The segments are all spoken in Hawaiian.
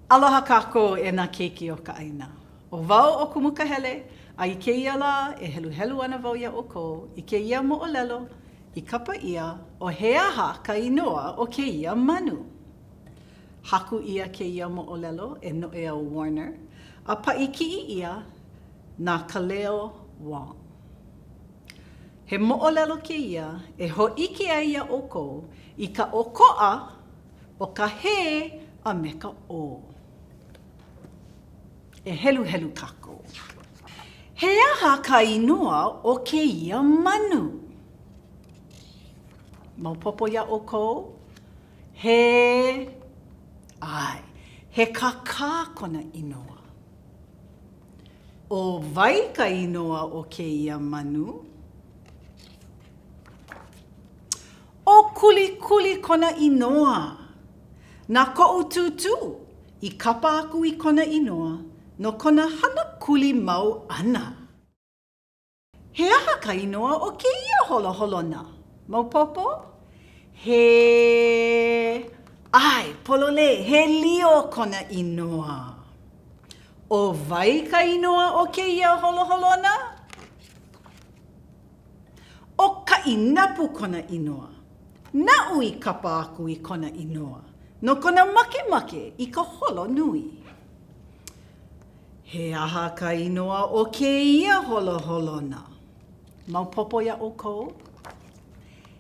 Aloha kākou e nā keiki o ka ʻāina. ʻO wau ʻo Kumu Kahele, a i kēia lā e heluhelu ana wau iā ʻoukou i kēia moʻolelo i kapa ʻia ʻo He aha ka inoa o kēia manu? Haku ʻia kēia moʻolelo e Noʻeau Warner a paʻi kiʻi ʻia na Kaleo Wong. He moʻolelo kēia e hōʻike ai iā ʻoukou i ka ʻokoʻa o ka hē a me ka ʻō. E heluhelu kākou. He aha ka inoa o kēia manu? Maopopo iā ʻoukou? He, ʻae, he kakā kona inoa. ʻO wai ka inoa o kēia manu? ʻO Kulikuli kona inoa. Na koʻu tūtū i kapa aku i kona inoa no kona hana kuli mau ʻana. He aha ka inoa o kēia holoholona? Maopopo? He, ʻae, pololei, he lio kona inoa. ʻO wai ka inoa o kēia holoholona? ʻO Kaʻinapu kona inoa. Naʻu i kapa aku i kona inoa no kona makemake i ka holo nui. He aha ka inoa o kēia holoholona? Maopopo iā ʻoukou?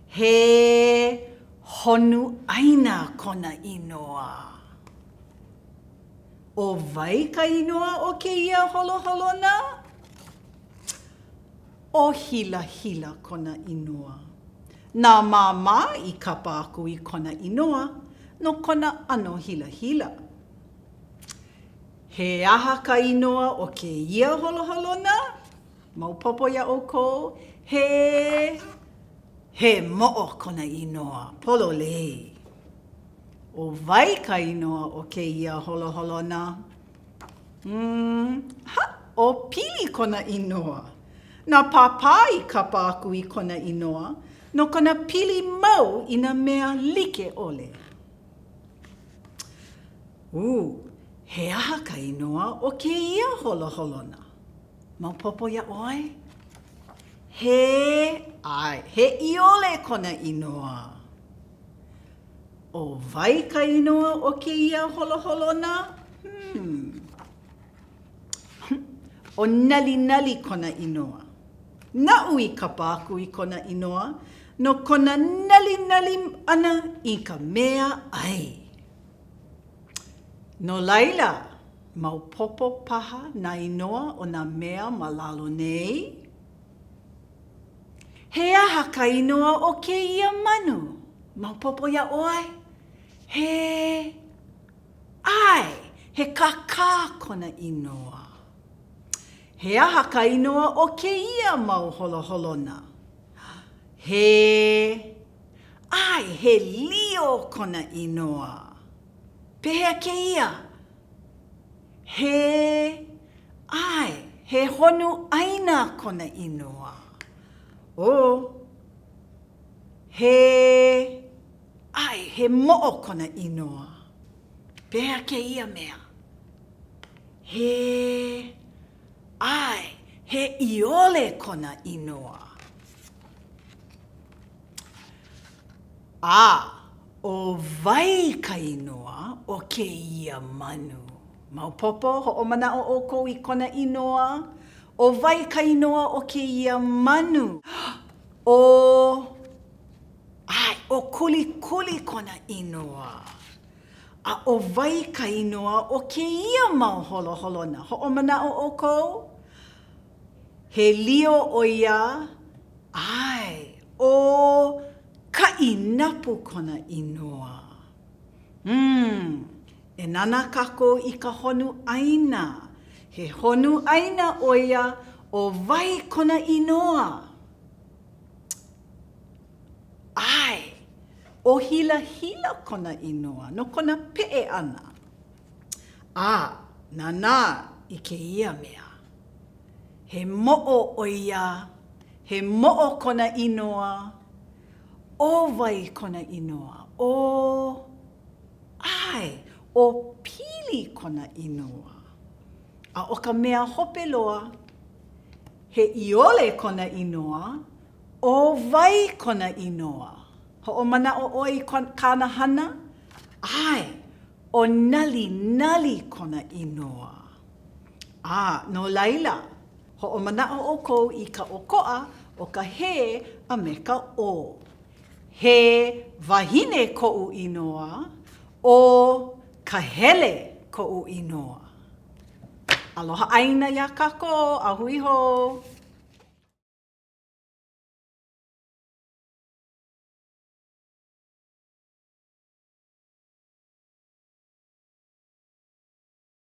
He honu ʻāina kona inoa. ʻO wai ka inoa o kēia holoholona? ʻO Hilahila kona inoa. Na Māmā i kapa aku i kona inoa no kona ʻano hilahila. He aha ka inoa o kēia holoholona? Maopopo iā ʻoukou, he, he moʻo kona inoa, pololei. ʻO wai ka inoa o kēia holoholona? Mm, ha, ʻo Pili kona inoa. Na Pāpā i kapa aku i kona inoa no kona pili mau i nā mea like ʻole. Ū, he aha ka inoa o kēia holoholona? Maopopo iā ʻoe? He, ʻae, he ʻiole kona inoa. ʻO wai ka inoa o kēia holoholona? Hmm. ʻO Nalinali kona inoa. Naʻu i kapa aku i kona inoa no kona nalinali ʻana i ka mea ʻai. No laila, maopopo paha nā inoa o nā mea ma lalo nei? He aha ka inoa o kēia manu? Maopopo iā ʻoe? He, ʻae, he kakā kona inoa. He aha ka inoa o kēia mau holoholona? He, ʻae, he lio kona inoa. Pehea kēia? He, ʻae, he honu ʻāina kona inoa. ʻO, he, ʻae, he moʻo kona inoa. Pehea kēia mea? He, ʻae, he ʻiole kona inoa. A, ʻo wai ka inoa o kēia manu? Maopopo, hoʻomanaʻo ʻoukou i kona inoa? ʻO wai ka inoa o kēia manu? ʻO, ʻae, ʻo Kulikuli kona inoa. A ʻo wai ka inoa o kēia mau holoholona? Hoʻomanaʻo ʻoukou? He lio ʻo ia, ʻae, ʻo Kaʻinapu kona inoa. Hmm, e nānā kākou i ka honu ʻāina. He honu ʻāina ʻo ia, ʻo wai kona inoa? ʻAe, ʻo Hilahila kona inoa no kona peʻe ʻana. A, nānā i kēia mea. He moʻo ʻo ia, he moʻo kona inoa, ʻo wai kona inoa? ʻO, ʻae, ʻo Pili. ʻili kona inoa. A ʻo ka mea hope loa, he ʻiole kona inoa, ʻo wai kona inoa? Hoʻomanaʻo ʻoe i kāna hana? ʻAe, ʻo Nalinali kona inoa. A no laila, hoʻomanaʻo ʻoukou i ka ʻokoʻa o ka he a me ka ʻo. He wahine koʻu inoa, ʻo Kahele koʻu inoa. Aloha ʻāina iā kākou, a hui hou!